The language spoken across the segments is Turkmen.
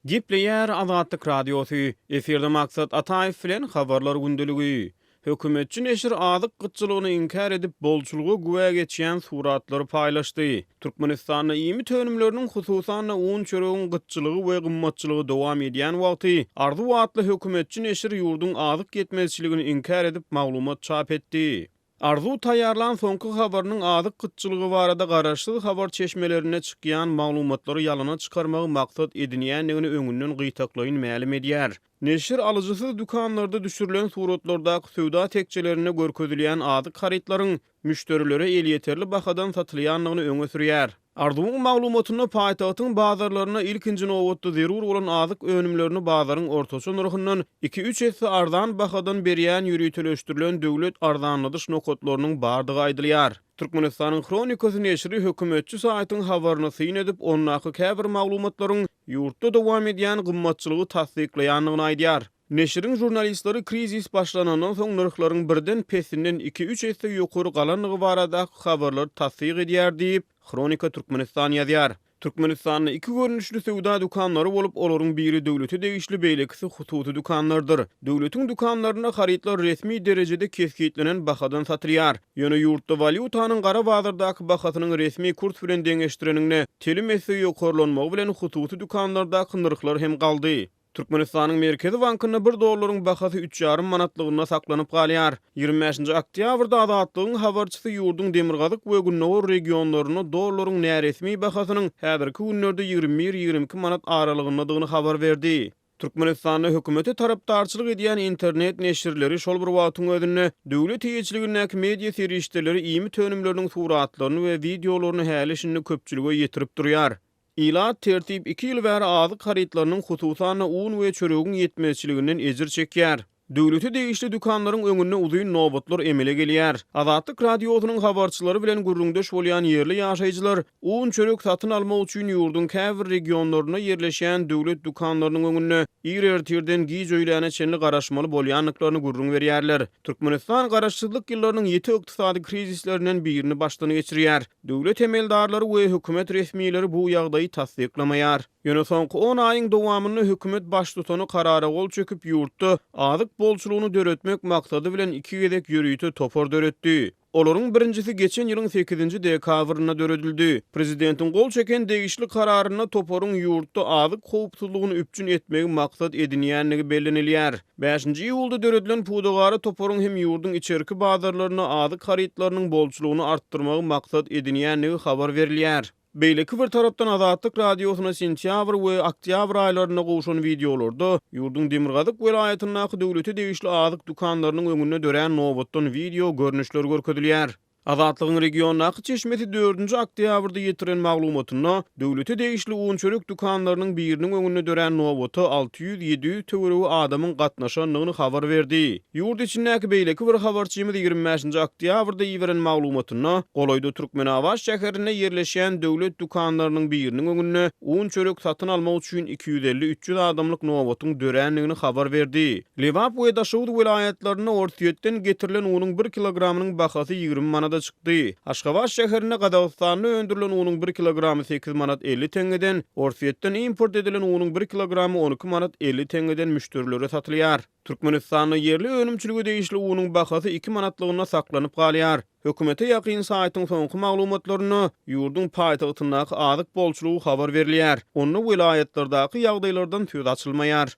Gepleýär Azatlyk Radiosy, Efirde Maksat Ataýew bilen Habarlar gündeligi. Hökümetçi neşir azyk gytçylygyny inkär edip, bolçulyga güwä geçýän suratlary paýlaşdy. Türkmenistanda iýmit önümleriniň, hususan-da, un-çöregiň gytçylygy we gymmatçylygy dowam edýän wagty, Arzuw atly hökümetçi neşir ýurduň azyk ýetmezçiligini inkär edip, maglumat çap etdi. Arzuw taýýarlan soňky habarynyň azyk gytçylygy barada garaşsyz habar çeşmelerinde çykýan maglumatlary ýalana çykarmagy maksat edinýändigini öňünden gytaklaýyn mälim edýär. Neşir alyjysyz dükanlarda düşürilen suratlardaky söwda tekjelerinde görkezilýän azyk harytlaryň müşderilere elýeterli bahadan satylýandygyny öňe sürýär. Arzuwyň maglumatynda paýtagtyň bazarlarynda ilkinji nobatda zerur bolan azyk önümlerini bazaryň ortaça nyrhyndan iki-üç esse arzan bahadan berýän ýöriteleşdirilen döwlet arzanladyş nokatlarynyň bardygy aýdylýar. Türkmenistanyň Hronikasy neşiri hökümetçi saýtyň habaryna syn edip, ondaky käbir maglumatlaryň ýurtda dowam edýän gymmatçylygy tassyklaýandygyny aýdýar. Neşiriň žurnalistleri krizis başlanandan soň nyrhlaryň birden pesinden iki-üç esse ýokary galandygy baradaky habarlary tassyk edýär diýip, Hronika Türkmenistan ýazýar. Türkmenistanda iki görnüşli söwda dükanlary bolup, olaryň biri döwlete degişli, beýlekisi hususy dükanlardyr. Döwletiň dükanlarynda harytlar resmi derejede kesgitlenen bahadan satylýar. Ýöne ýurtda walýutanyň gara bazardaky bahasynyň resmi kurs bilen deňeşdireniňde telim esse ýokarlanmagy bilen hususy dükanlardaky nyrhlar hem galdy. Türkmenistanyň Merkezi bankynda bir dollaryň bahasy üç ýarym manatlygynda saklanyp galýar. 25-nji oktýabrda Azatlygyň habarçysy ýurduň demirgazyk we gündogar regionlarynda dollaryň näresmi bahasynyň häzirki günlerde 21-22 manat aralygyndadygyny habar berdi. Türkmenistanda hökümete tarapdarçylyk edýän internet neşirleri, şol bir wagtyň özünde, döwlet eýeçiligindäki media serişdeleri iýmit önümleriniň suratlaryny we wideolaryny häli-şindi köpçülige ýetirip durýar. Ilat tertip iki ýyl bäri azyk harytlarynyň, hususan-da, un we çöregiň ýetmezçiliginden ejir çekýär. Döwlete degişli dükanlaryň öňünde uzyn nobatlar emele gelýär. Azatlyk Radiosynyň habarçylary bilen gürrüňdeş bolýan ýerli ýaşaýjylar un-çörek satyn almak üçin ýurduň käbir regionlarynda ýerleşýän döwlet dükanlarynyň öňünde ir ertirden giç öýläne çenli garaşmaly bolýandyklaryny gürrüň berýärler. Türkmenistan garaşsyzlyk ýyllarynyň ýiti ykdysady krizislerinden birini başdan geçirýär. Döwlet emeldarlary we hökümet resmileri bu ýagdaýy tassyklamaýar. Ýöne soňky on aýyň dowamynda hökümet baştutany karara gol çekip, ýurtda azyk bolçulygyny döretmek maksady bilen iki gezek ýörite topar döretdi. Olaryň birinjisi geçen ýylyň sekizinji dekabrynda döredildi. Prezidentiň gol çeken degişli kararynda toparyň ýurtda azyk howpsuzlygyny üpjün etmegi maksat edinýändigi bellenilýär. Bäşinji iýulda döredilen pudagara toparyň hem ýurduň içerki bazarlarynda azyk harytlarynyň bolçulygyny artdyrmagy maksat edinýändigi habar berilýär. Beýleki bir tarapdan Azatlyk Radiosyna sentýabr we oktýabr aýlarynda gowşan wideolarda ýurduň demirgazyk welaýatyndaky döwlete degişli azyk dükanlarynyň öňünde dörän nobatdan wideo görnüşler görkezilýär. Azatlygyň regiondaky çeşmesi dördünji oktýabrda ýetiren maglumatynda, döwlete degişli un-çörek dükanlarynyň biriniň öňünde dörän nobata 600-700 töweregi adamyň gatnaşandygyny habar berdi. Ýurt içindäki beýleki bir habarçymyz 25-nji oktýabrda iberen maglumatynda, golaýda Türkmenabat şäherinde ýerleşýän döwlet dükanlarynyň biriniň öňünde un-çörek satyn almak üçin 250-300 adamlyk nobatyň dörändigini habar berdi. Lebap we Daşoguz welaýatlarynda Orsýetden getirilen unuň bir kilogramynyň bahasy 20 manada çykdy. Aşgabat şäherinde Gazagystanda öndürilen unuň bir kilogramy 8 manat 50 teňňeden, Orsýetden import edilen unuň bir kilogramy 12 manat 50 teňňeden müşderilere satylýar. Türkmenistanda ýerli önümçilige degişli unuň bahasy 2 manatlygynda saklanyp galýar. Hökümete ýakyn saýtyň soňky maglumatlarynda ýurduň paýtagtyndaky azyk bolçulygy habar berilýär. Onda welaýatlardaky ýagdaýlardan söz açylmaýar.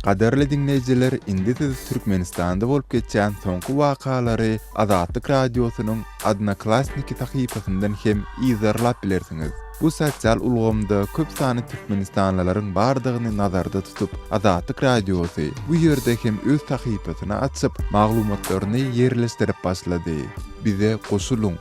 Gadyrly diňleýjiler indi siz Türkmenistanda bolup geçýän soňky wakalary Azatlyk Radiosynyň Odnoklassniki sahypasyndan hem yzarlap bilersiňiz. Bu sosial ulgamda köp sanly türkmenistanlylaryň bardygyny nazarda tutup, Azatlyk Radiosy bu ýerde hem öz sahypasyny açyp, maglumatlaryny ýerleşdirip başlady. Bize goşulyň!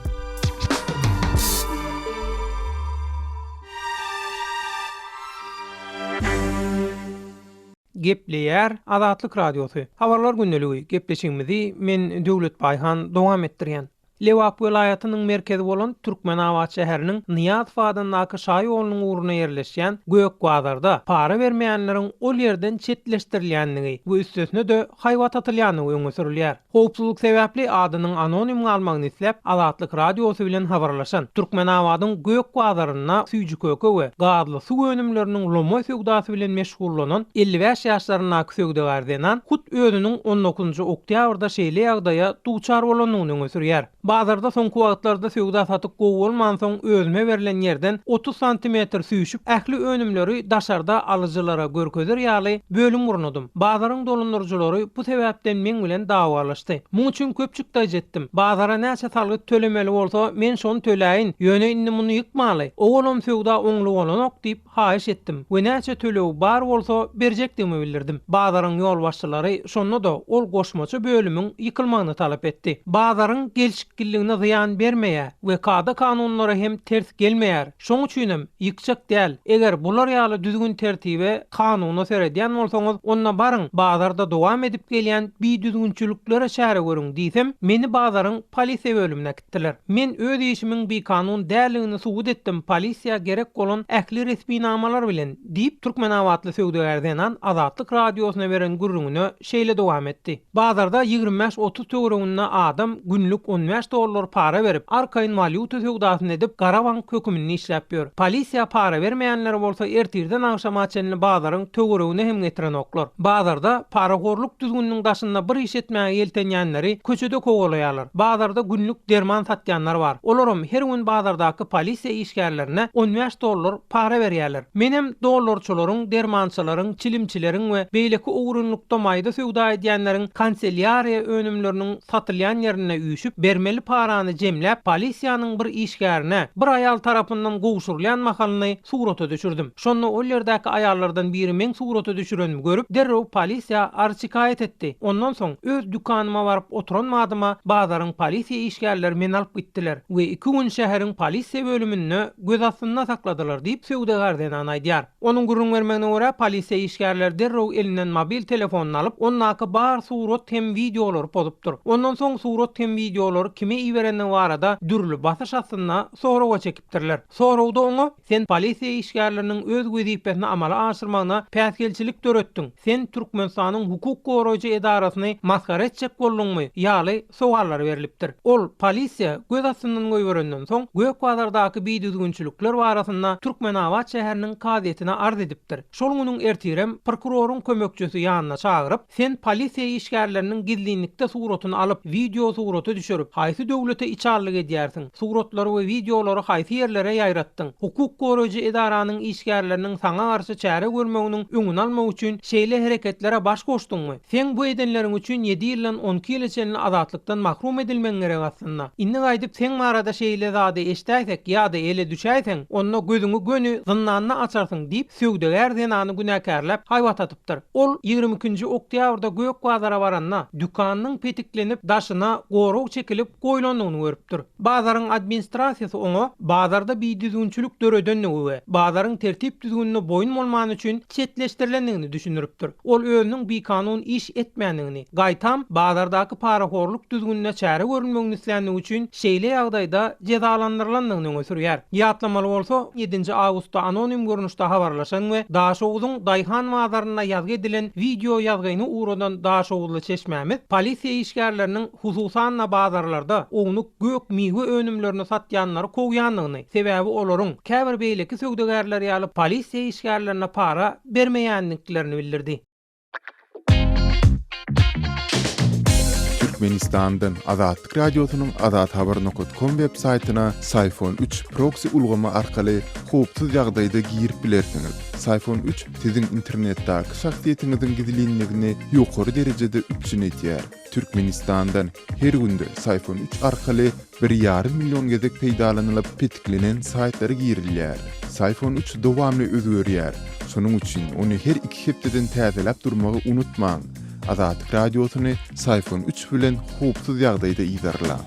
Gepleýär Azatlyk Radiosy. Habarlar gündeligi gepleşigimizi men Döwlet Baýhan dowam etdirýän. Lebap welaýatynyň merkezi bolan Türkmenabat şäheriniň Nyýazow adyndaky şaýolunyň ugrunda ýerleşýän Gök bazarda para bermeýänleriň ol ýerden çetleşdirilýändigi we üstesine-de haýbat atylýandygy öňe sürülýär. Howpsuzlyk sebäpli adynyň anonim galmagyny isläp, Azatlyk Radiosy bilen habarlaşan, Türkmenabadyň Gök bazarynda süýji-köke we gazly suw önümleriniň lomaý söwdasy bilen meşgullanan 55 ýaşlaryndaky söwdagär zenan hut özüniň on dokuzynjy oktýabrda şeýle ýagdaýa duçar bolandygyny öňe sürýär. Bazarda soňky wagtlarda söwda-satyk gowy bolmansoň özüme berlen ýerden 30 santimetr süýşüp, ähli önümleri daşarda alyjylara görkezer ýaly bölüm gurnadym. Bazaryň dolandyryjylary bu sebäpden meň bilen dawalaşdy. Muň üçin köp çykdaýjy etdim. Bazara näçe salgyt tölemeli bolsa, men şony töläýin, ýöne indi muny ýykmaly. Owalam söwda oňly bolanok diýip, haýyş etdim we näçe tölegi bar bolsa berjekdigimi bildirdim. Bazaryň ýolbaşçylary şonda-da ol goşmaça bölümiň ýykylmagyny talap etdi. Bazaryň gelşikliligine zyýan bermeýär we kada-kanunlara hem ters gelmeýär. Şoň üçinem ýykjak däl. Eger bular ýaly düzgün-tertibe, kanuna seredýän bolsaňyz, onda baryň, bazarda dowam edip gelýän bidüzgünçiliklere çäre görüň diýsem, meni bazaryň polisiýa bölümine äkitdiler. Men öz işimiň bikanun däldigini subut etdim polisiýa gerek bolan ähli resminamalar bilen, diýip, türkmenabatly söwdagär zenan Azatlyk Radiosyna beren gürrüňine şeýle dowam etdi. Bazarda 25-30 töwereginde adam günlük 15 dollar para berip, arkaýyn walýuta söwdasyny edip, gara bank höküminde işläp ýör. Polisiýa para bermeýänleri bolsa ertirden agşama çenli bazaryň töweregine hem getirenoklar. Bazarda parahorluk düzgüniniň daşynda bir iş etmäge ýeltenýänleri köçede kowalaýarlar. Bazarda günlük derman satýanlar bar. Olaram her gün bazardaky polisiýa işgärlerine 15 dollar para berýärler. Menem dollarçylaryň, dermançylaryň, çilimçileriň we beýleki ogrynlykda maýda söwda edýänleriň kanselýariýa önümleriniň satylýan ýerinde üýşüp, bermeli parany jemläp, polisiýanyň bir işgärine bir aýal tarapyndan gowşurylýan mahalyny surata düşürdim. Şonda ol ýerdäki aýallardan biri meň surata düşürenimi görüp, derrew polisiýa arz-şikaýat etdi. Ondan soň, öz dükanyma baryp oturan badyma bazaryň polisiýa işgärleri meni alyp gitdiler we iki gün şäheriň polisiýa bölüminde göz astynda sakladylar diýip, söwdagär zenan aýdýar. Onuň gürrüň bermegine görä, polisiýa işgärleri derrew elinden mobil telefonyny alyp, ondaky bar surat hem wideolary pozupdyr. Ondan soň surat hem wideolary kime iberendigi barada dürli basyş astynda soraga çekipdirler. Soragda oňa, Sen polisiýa işgärleriniň öz wezipesini amala aşyrmagyna päsgelçilik döretdiň, sen Türkmenistanyň hukuk goraýjy edarasyny masgara etjek bolduňmy? ýaly sowallar berlipdir. Ol polisiýa göz astyndan goýberenden soň, Gök bazardaky bidüzgünçilikler barasynda Türkmenabat şäheriniň kazyýetine arz edipdir. Şol günüň ertirem prokuroryň kömekçisi ýanyna çagyryp, Sen polisiýa işgärleriniň gizlinlikde suratyny alyp, wideo surata düşürip, haýsy döwlete içalylyk edýärsiň? Suratlary we wideolary haýsy ýerlere ýaýratdyň? Hukuk goraýjy edaranyň işgärleriniň saňa garşy çäre görmeginiň öňüni almak üçin şeýle hereketlere baş goşduňmy? Seň bu edenleriň üçin ýedi ýyldan 12 ýyla çenli azatlykdan mahrum edilmegiň gerek aslynda. Indi gaýdyp seň barada şeýle zady eşdäýsek ýa-da ele düşäýseň, onda gözüňi göni zyndanda açarsyň diýip, söwdagär zenany günäkärläp haýbat atypdyr. Ol ýigrimi ikinji oktýabrda Gök bazara baranda, dükanynyň petiklenip, daşyna gorag çekilip goýlandygyny görüpdir. Bazaryň administrasiýasy oňa bazarda bidüzgünçilik döredenligi we bazaryň tertip-düzgünine boýun bolmany üçin çetleşdirilendigini düşündiripdir. Ol özüniň bikanun iş etmändigini, gaýtam, bazardaky parahorluk düzgünine çäre görülmegini isländigi üçin şeýle ýagdaýda jezalandyrylandygyny öňe sürýär. Ýatlamaly bolsa, ýedinji awgustda anonim görnüşde habarlaşan we Daşoguzyň daýhan bazarynda ýazgy edilen wideo ýazgyny ugradan daşoguzly çeşmämiz polisiýa işgärleriniň hususan-da bazarlarda ownuk gök-miwe önümlerini satýanlary kowýandygyny, sebäbi olaryň, käbir beýleki söwdagärler ýaly polisiýa işgärlerine para bermeýändiklerini bildirdi. Türkmenistandan Azatlyk Radiosynyň azathabar nokat kom web saýtyna Syfon 3 proksi ulgamy arkaly howpsuz ýagdaýda girip bilersiňiz. Syfon 3 siziň internetdäki şahsyýetiňiziň gizlinligini ýokary derejede üpjün edýär. Türkmenistandan her günde Syfon 3 arkaly bir ýarym million gezek peýdalanylyp petiklenen saýtlara girilýär. Syfon 3 dowamly özgerýär. Şonuň üçin ony her iki hepdeden täzeläp durmagy unutmaň. Azatlyk Radiosyny Syfon 3 bilen howpsuz ýagdaýda yzarlaň.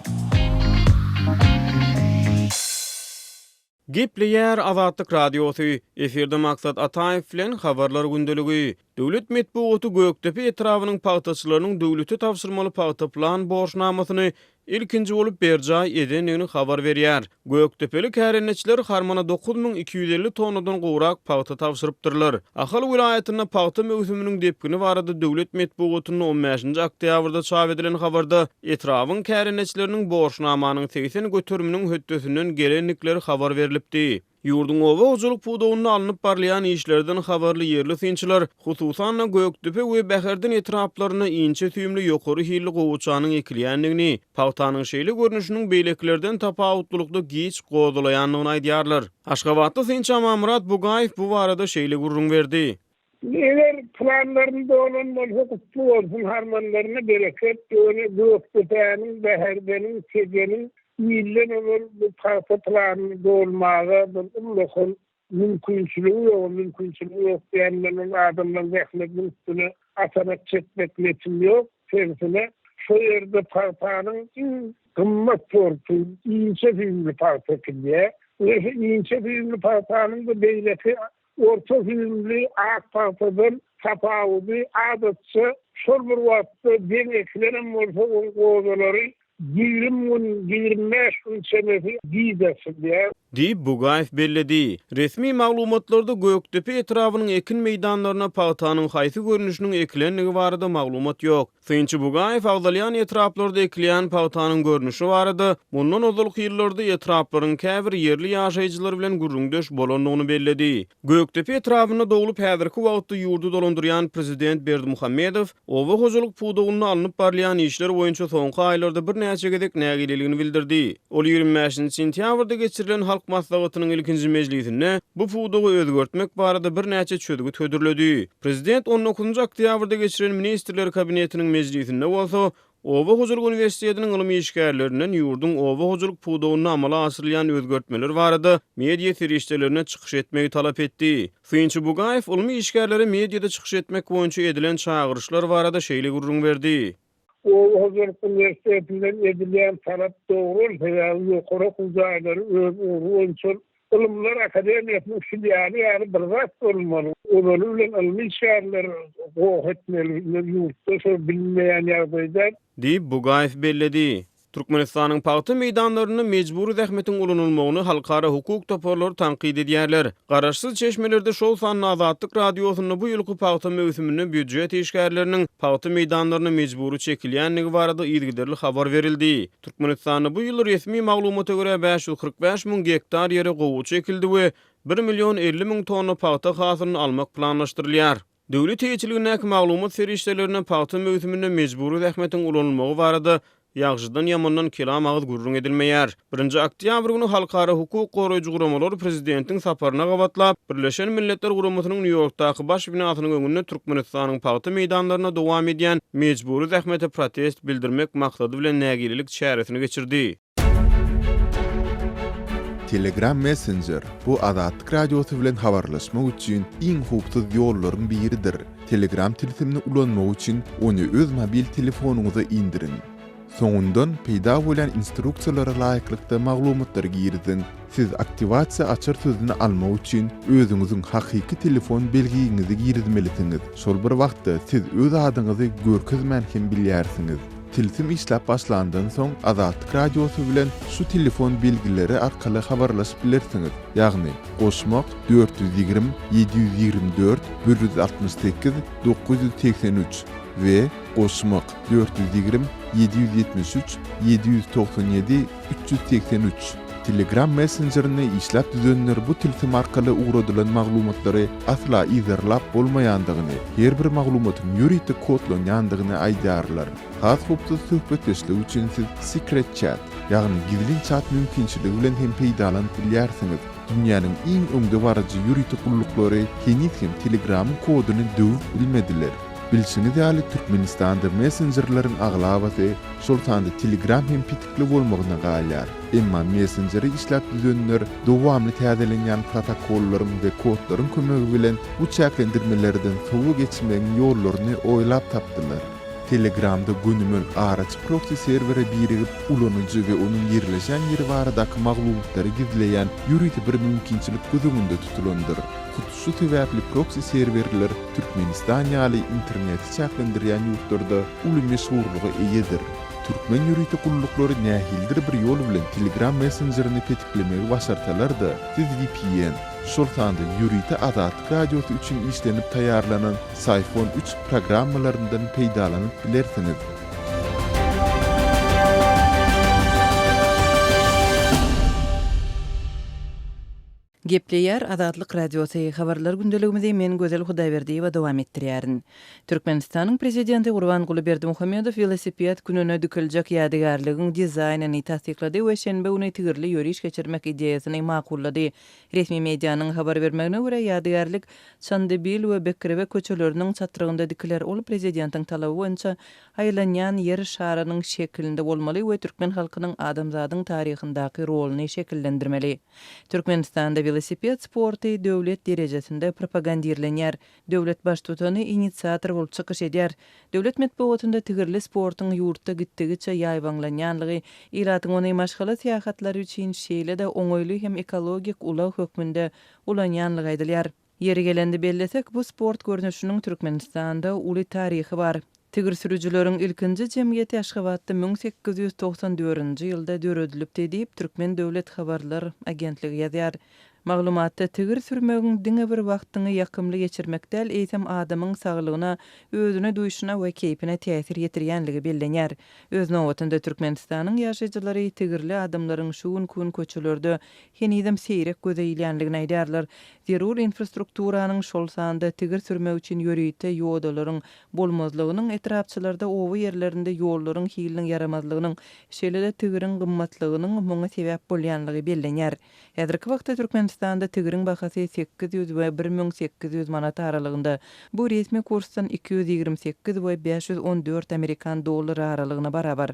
Gepleýär Azatlyk Radiosy, efirde Maksat Ataýew bilen Habarlar gündeligi. Döwlet metbugaty Gökdepe etrabynyň pagtaçylarynyň döwlete tabşyrmaly pagta plan borçnamasyny. ilkinji bolup berjaý edendigini habar berýär. Gökdepeli kärendeçiler harmana 9250 tonnadan gowrak pagta tabşyrypdyrlar. Ahal welaýatynda pagta möwsüminiň depgini barada döwlet metbugatynda on bäşinji oktýabrda çap edilen habarda etrabyň kärendeçileriniň borçnamanyň 80 göteriminiň hötdesinden gelendikleri habar berlipdi. Ýurduň oba hojalyk pudagynda alnyp barylýan işlerden habarly ýerli synçylar, hususan-da, Gökdepe we Bäherden etraplarynda inçe süýümli ýokary hilli gowaçanyň ekilýändigini, pagtanyň şeýle görnüşiniň beýlekilerden tapawutlylykda giç gozalaýandygyny aýdýarlar. Aşgabatly synçy Amanmyrat Bugaýew bu barada şeýle gürrüň berdi. Eger planlaryny dolan bolsa gutly bolsun harmanlaryna bereket ýöne Gökdepäniň, Bäherdeniň, Tejeniň ilden ozal bu pagta planyny dolmaga bir ullakan mümkinçiligi ýok, mümkinçiligi ýok diýenden ol adamlaryň zähmetiniň üstüne atanak çekmek netim ýok, tersine şo ýerde pagtanyň iň gymmat sorty inçe süýümli pagta ekilýär we şu inçe süýümli pagtanyň-da beýleki Orta süýümli ak pagtadan tapawudy adatça şol bir wagtda deň ekilenem bolsa oň gozalary 20 gün, 25 gün çemesi giç açylýar. Diýip, Bugaýew belledi. Resmi maglumatlarda Gökdepe etrabynyň ekin meýdanlaryna pagtanyň haýsy görnüşiniň ekilendigi barada maglumat ýok. Synçy Bugaýew agzalýan etraplarda ekilýän pagtanyň görnüşi barada mundan ozalky ýyllarda etraplaryň käbir ýerli ýaşaýjylary bilen gürrüňdeş bolandygyny belledi. Gökdepe etrabynda doglup, häzirki wagtda ýurdy dolandyrýan prezident Berdimuhamedow oba hojalyk pudagynda alnyp barylýan işler boýunça soňky aýlarda birnäçe gezek nägileligini bildirdi. Ol 25-nji sentýabrda geçirilen Halk Maslahatynyň ilkinji mejlisinde bu pudagy özgertmek barada birnäçe çözgüt hödürledi. Prezident on dokuzynjy oktýabrda geçiren Ministrler Kabinetiniň mejlisinde bolsa, Oba hojalyk uniwersitetiniň ylym işgärlerinden ýurduň oba hojalyk pudagynda amala aşyrylýan özgertmeler barada media serişdelerinde çykyş etmegi talap etdi. Synçy Bugaýew ylmy işgärlere mediada çykyş etmek boýunça edilen çagyryşlar barada şeýle gürrüň berdi. Oba hojalyk uniwersitetinden edilýän talap dogry, sebäbi ýokary okuw jaýlary öz ugry boýunça Ylymlar akademiýasynyň filialy ýaly bir zat bolmaly. Ozaly bilen ylmy işgärler goh etmeli. Indi ýurtda şo bilinmeýän ýagdaýda. Diýip, Bugaýew belledi. Türkmenistanyň pagta meýdanlarynda mejbury zähmetiň ulanylmagyny halkara hukuk toparlary tankyt edýärler. Garaşsyz çeşmelerde, şol sanda Azatlyk Radiosynda bu ýylky pagta möwsüminde býujet işgärleriniň pagta meýdanlaryna mejbury çekilýändigi barada yzygiderli habar berildi. Türkmenistanda bu ýyl resmi maglumata görä 545 müň gektar ýere gowaça ekildi we bir million 50 müň tonna pagta hasylyny almak planlaşdyrylýar. Döwlet eýeçiligindäki maglumat serişdelerinde pagta möwsüminde mejbury zähmetiň ulanylmagy barada ýagşydan-ýamandan kelam agyz gürrüň edilmeýär. Birinji oktýabr güni halkara hukuk goraýjy guramalar prezidentiň saparyna gabatlap, Birleşen Milletler Guramasynyň Nýu-Ýorkdaky baş binasynyň öňünde Türkmenistanyň pagta meýdanlarynda dowam edýän mejbury zähmete protest bildirmek maksady bilen nägilelik çäresini geçirdi. Telegram Messenger, bu Azatlyk Radiosy bilen habarlaşmak üçin iň howpsuz ýollaryň biridir. Telegram tilsimini ulanmak üçin ony öz mobil telefonyňyza indiriň. Soňundan peýda bolýan instruksiýalara laýyklykda maglumatlary giriziň. Siz aktiwasiýa açar sözüni almak üçin özüňiziň hakyky telefon belgiňizi girizmelisiňiz. Şol bir wagtda siz öz adyňyzy görkezmän hem bilýärsiňiz. Tilsim işläp başlandan soň Azatlyk Radiosy bilen şu telefon belgileri arkaly habarlaşyp bilersiňiz, ýagny, goşmak, 420 724 168 983 we goşmak, 420 773 797 383. Telegram messenjerini işläp düzenler bu tilsim arkaly ugradylan maglumatlary asla yzarlap bolmaýandygyny, her bir maglumatyň ýörite kodlanýandygyny aýdýarlar. Has howpsuz söhbetdeşlik üçin siz Secret Chat, ýagny gizlin çat mümkinçiligi bilen hem peýdalanyp bilýärsiňiz. Dünýäniň iň öňdebaryjy ýörite gulluklary heniz hem Telegramyň koduny döwüp bilmediler. Bilşiňiz ýaly, Türkmenistanda messenjerleriň aglabasy, şol sanda Telegram hem petikli bolmagyna galýar. Emma messenjeri işläp düzenler dowamly täzelenýän protokollaryň we kodlaryň kömegi bilen bu çäklendirmelerden sowa geçmegiň ýollaryny oýlap tapdylar. Telegramda gönümel araçy proksi serwere birigip, ulanyjy we onuň ýerleşen ýeri baradaky maglumatlary gizleýän ýörite bir mümkinçilik göz öňünde tutulandyr. Hut şu sebäpli proksi serwerler Türkmenistan ýaly interneti çäklendirýän ýurtlarda uly meşhurlyga eýedir. Türkmen ýörite gulluklary nähilidir bir ýol bilen Telegram messenjerini petiklemegi başarsalar-da, siz vpn, şol sanda ýörite Azatlyk Radiosy üçin işlenip taýýarlanan Syphon üç programmalaryndan peýdalanyp bilersiňiz. Gepleýär Azatlyk Radiosy, Habarlar gündeligimizi men Gözel Hudaýberdiýewa dowam etdirýärin. Türkmenistanyň Prezidenti Gurbanguly Berdimuhamedow welosiped gününe dikiljek ýadygärligiň dizaýnyny tassyklady we şenbe güni tigirli ýöriş geçirmek ideýasyny makullady. Resmi medianyň habar bermegine görä, ýadygärlik Çandybil we Bekrewe köçeleriniň çatrygynda dikiler, ol prezidentiň talaby boýunça aýlanýan Ýer şarynyň şekilinde bolmaly we türkmen halkynyň adamzadyň taryhyndaky roluny şekillendirmeli. Türkmenistanda welosiped sporty döwlet derejesinde propagandirlenýär. Döwlet Baştutany inisiator bolup çykyş edýär. Döwlet metbugatynda tigirli sportuň ýurtda gitdigiçe ýaýbaňlanýanlygy, ilatyň ony maşgala syýahatlary üçin şeýle-de oňaýly hem ekologik ulag hökmünde ulanýanlygy aýdylýar. Ýeri gelende bellesek, bu sport görnüşiniň Türkmenistanda uly taryhy bar. Tigir sürüjileriň ilkinji jemgyýeti Aşgabatda 1894 nji ýylda döredilipdi diýip, Türkmen döwlet habarlar agentligi ýazýar. Maglumatda tigir sürmegiň diňe bir wagtyňy ýakymly geçirmek däl, eýsem adamyň saglygyna, özüni duýşuna we keýpine täsir ýetirýänligi bellenýär. Öz nobatynda Türkmenistanyň ýaşaýjylary tigirli adamlaryň şu günki gün köçelerde henizem seýrek göze ilýänligini aýdýarlar. Zerur infrastrukturanyň, şol sanda tigir sürmek üçin ýörite ýodalaryň bolmazlygynyň, etrapçalarda, oba ýerlerinde ýollaryň hiliniň ýaramazlygynyň, şeýle-de tigiriň gymmatlygynyň muňa sebäp bolýanlygy bellenýär. Häzirki wagtda Türkmenistanda tigiriň bahasy 800 we 1800 manat aralygynda, bu resmi kursdan 228 we 514 amerikan dollary aralygyna barabar.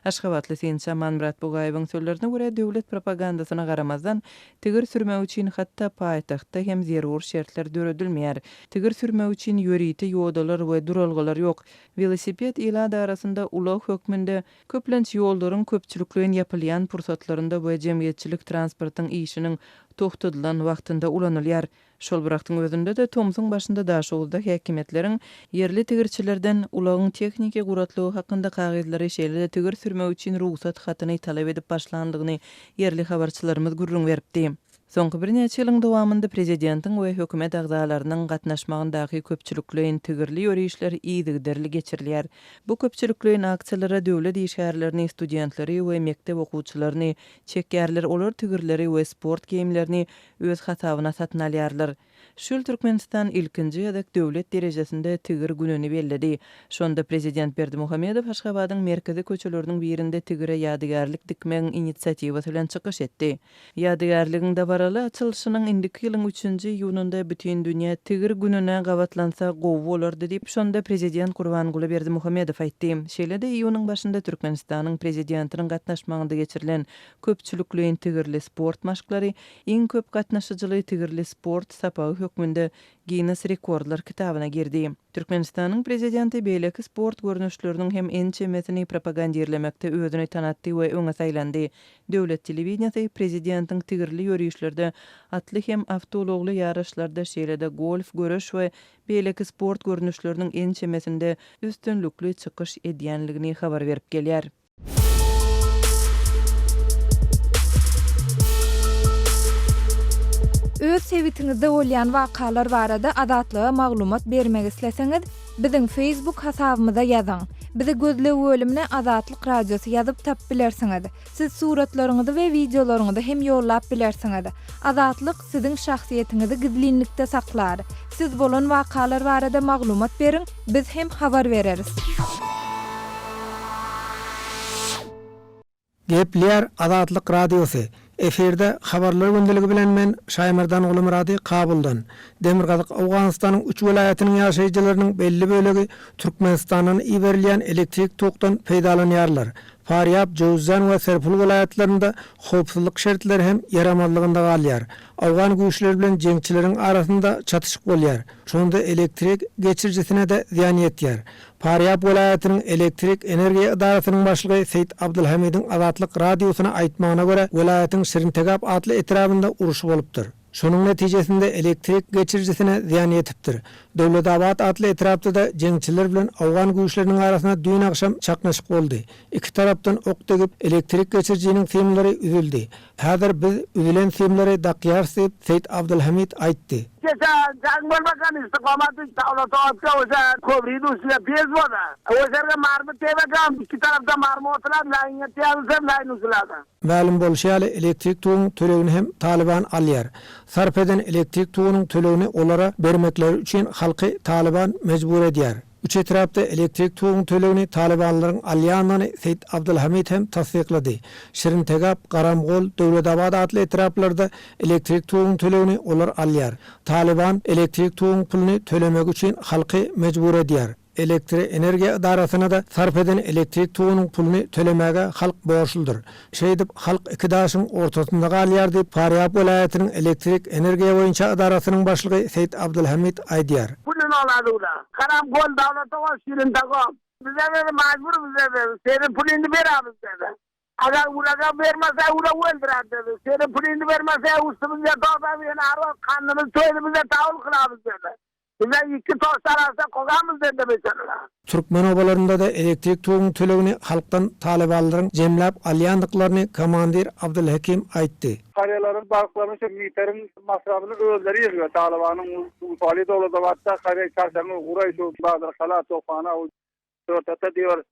Aşgabatly synçy Amanmyrat Bugaýewiň sözlerine görä, döwlet propagandasyna garamazdan, tigir sürmek üçin hatda paýtagtda hem zerur şertler döredilmeýär. Tigir sürmek üçin ýörite ýodalar we duralgalar ýok. Welosiped ilat arasynda ulag hökmünde, köplenç ýollaryň köpçülikleýin ýapylýan pursatlarynda we jemgyýetçilik transportyň işiniň togtadylan wagtynda ulanylýar. Şol bir wagtyň özünde-de, tomsuň başynda Daşoguzda häkimiýetleriň ýerli tigirçilerden ulagyň tehniki guratlygy hakynda kagyzlary, şeýle-de tigir sürmek üçin rugsat hatyny talap edip başlandygyny ýerli habarçylarymyz gürrüň beripdi. Soňky birnäçe ýylyň dowamynda prezidentiň we hökümet agzalarynyň gatnaşmagyndaky köpçülikleýin tigirli ýörişler yzygiderli geçirilýär. Bu köpçülikleýin aksiýalara döwlet işgärlerini, studentleri we mekdep okuwçylaryny çekýärler, olar tigirleri we sport geýimlerini öz hasabyna satyn alýarlar. Şu ýyl Türkmenistan ilkinji gezek döwlet derejesinde Tigir gününi belledi. Şonda prezident Berdimuhamedow Aşgabadyň merkezi köçeleriniň birinde tigire ýadygärlik dikmegiň inisiatiwasy bilen çykyş etdi. Ýadygärligiň dabaraly açylyşynyň indiki ýylyň üçünji iýunynda Bütindünýä Tigir gününe gabatlansa gowy bolardy diýip, şonda prezident Gurbanguly Berdimuhamedow aýtdy. Şeýle-de iýunyň başynda Türkmenistanyň Prezidentiniň gatnaşmagynda geçirilen Köpçülikleýin tigirli sport maşklary iň köp gatnaşyjyly tigirli sport sapagy hökmünde Ginnes rekordlar kitabyna girdi. Türkmenistanyň Prezidenti beýleki sport görnüşleriniň hem ençemesini propagandirlemekde özüni tanatdy we öňe saýlandy. Döwlet telewideniýesi Prezidentiň tigirli ýörişlerde, atly hem awtoulagly ýaryşlarda, şeýle-de golf, göreş we beýleki sport görnüşleriniň ençemesinde üstünlikli çykyş edýänligini habar berip gelýär. Öz sebitiňizde bolýan wakalar barada Azatlyga maglumat bermek isleseňiz, biziň Facebook hasabymyza ýazyň. Bizi gözleg bölümine Azatlyk Radiosy ýazyp tapyp bilersiňiz. Siz suratlaryňyzy we wideolaryňyzy hem ýollap bilersiňiz. Azatlyk siziň şahsyýetiňizi gizlinlikde saklar. Siz bolan wakalar barada maglumat beriň, biz hem habar bereris. Gepleýär Azatlyk Radiosy, Efirde Habarlar gündeligi bilen men Şaýmerdan Gulumyrady Kabuldan. Demirgazyk Owganystanyň üç welaýatynyň ýaşaýjylarynyň belli bölegi Türkmenistandan iberilýän elektrik tokdan peýdalanýarlar. Farýab, Jöwüzjan we Serpul welaýatlarynda howpsuzlyk şertleri hem ýaramazlygynda galýar. Owgan güýçleri bilen jeňçileriň arasynda çatyşyk bolýar. Şonda elektrik geçirijisine-de zyýan ýetýär. Farýab welaýatynyň elektrik energiýa edarasynyň başlygy Seýit Abdylhamidiň Azatlyk Radiosyna aýtmagyna görä, welaýatyň Şirintegap atly etrabynda uruş bolupdyr. Şonuň netijesinde elektrik geçirijisine zyýan ýetipdir. Döwletabat atly etrapda-da jeňçiler bilen owgan güýçleriniň arasynda düýn agşam çaknyşyk boldy. Iki tarapdan ok degip, elektrik geçirijiniň simleri üzüldi. Häzir biz üzülen simleri dakýarys diýip, Seýit Abdulhamid aýtdy. Keçe jaň bolmakan istiqomat dawlatobatga oşa kobrini ustüne bez bola. Oşerge marmy tebekam iki tarapda marmy oturat laýyňa teýazysam laýyn usulada. Mälim bolşy ýaly, elektrik toguň tölegini hem Talyban alýar. Sarp eden elektrik togunyň tölegini olara bermekleri üçin halky Talyban mejbur edýär. Üç etrapda elektrik toguň tölegini talybanlaryň alýandygyny Seýit Abdulhamid hem tassyklady. Şirintegap, Garamgol, Döwletabat atly etraplarda elektrik toguň tölegini olar alýar. Talyban elektrik toguň puluny tölemegi üçin halky mejbur edýär. Elektroenergiýa edarasyna-da sarp eden elektrik togunyň puluny tölemäge halk borçludyr. Şeýdip, halk iki daşyň ortasynda galýar diýip, Farýab welaýatynyň elektrik energiýa boýunça edarasynyň başlygy Seýit Abdulhamid aýdýar. Pulun oladuda. Karam gol dawlata gol şirin tagom. Bize dedi majbur bize dedi. Seni pulini beramiz dedi. Agar ulaga bermese ula öldürer dedi. Seni pulini bermese üstümizde togtab ýene arwa kanymyz toýdy bize taul kylamiz dedi. Bize iki tost arassa kogamyz dedi beçaralar. Türkmen obalarynda-da elektrik toguň tölegini halkdan talybanlaryň jemläp alýandyklaryny komandir Abdulhekim aýtdy. Karýalaryň balyklaryny şu miteriň masrafyny özleri ýygýar. Talybanyň Ufaly Dowlatabatda karýa çarşaňy guraý şu Bazarkala, Tophana, Törtata diýer.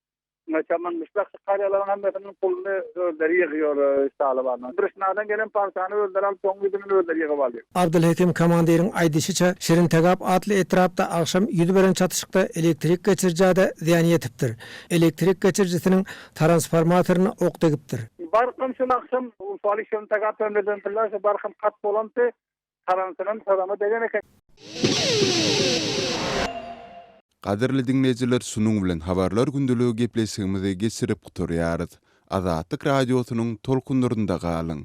Çaman myşlak şu karýalaryň hemmesiniň puluny özleri ýygýar Talybandan. Brişnadan gelen pagtany özleri alyp soň ýüzünden özleri ýygyp alýar. Abdylhekim komandiriň aýdyşyça, Şirintegap atly etrapda agşam ýüz beren çatyşykda elektrik geçirijä-de zyýan ýetipdir. Elektrik geçirijisiniň transformatoryna ok degipdir. Barkam şol agşam Ufaly Şirintegap ömreden şu barkam kat bolandy. Taransynam sazama degen eken. Gadyrly diňleýjiler şunuň bilen Habarlar gündeligi gepleşigimizi geçirip gutarýarys. Azatlyk Radiosynyň tolkunlarynda galyň!